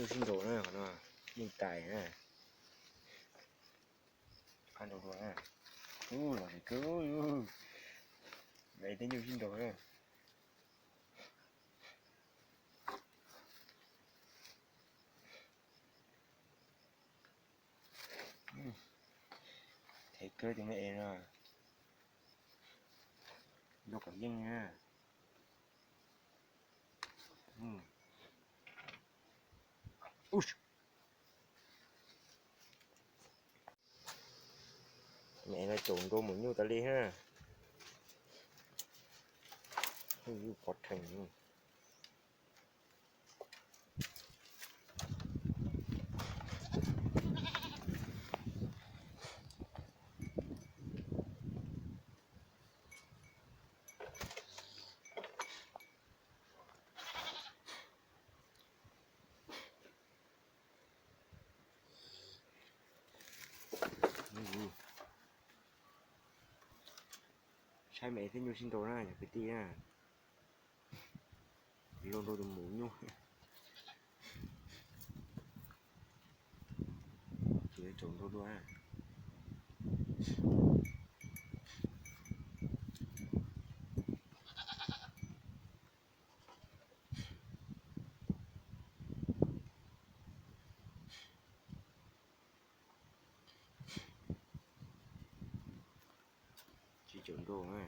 Nyuj sib nraus na, qhov no nyuj tais na. Qab nraus dua na. Ub, los ntxim kawg, me tej nyuj sib nraus na. Thev kawg tus me es no. Nrau kom yeej na. Me es no caum nrau maum nyuj tas li ha. Pov rhees. Saib me es tej nyuj sib nraus na cov kwv tij na. Loj nrau tus maum nyuj. Ces caum nrau dua. Tsis caum nrau na.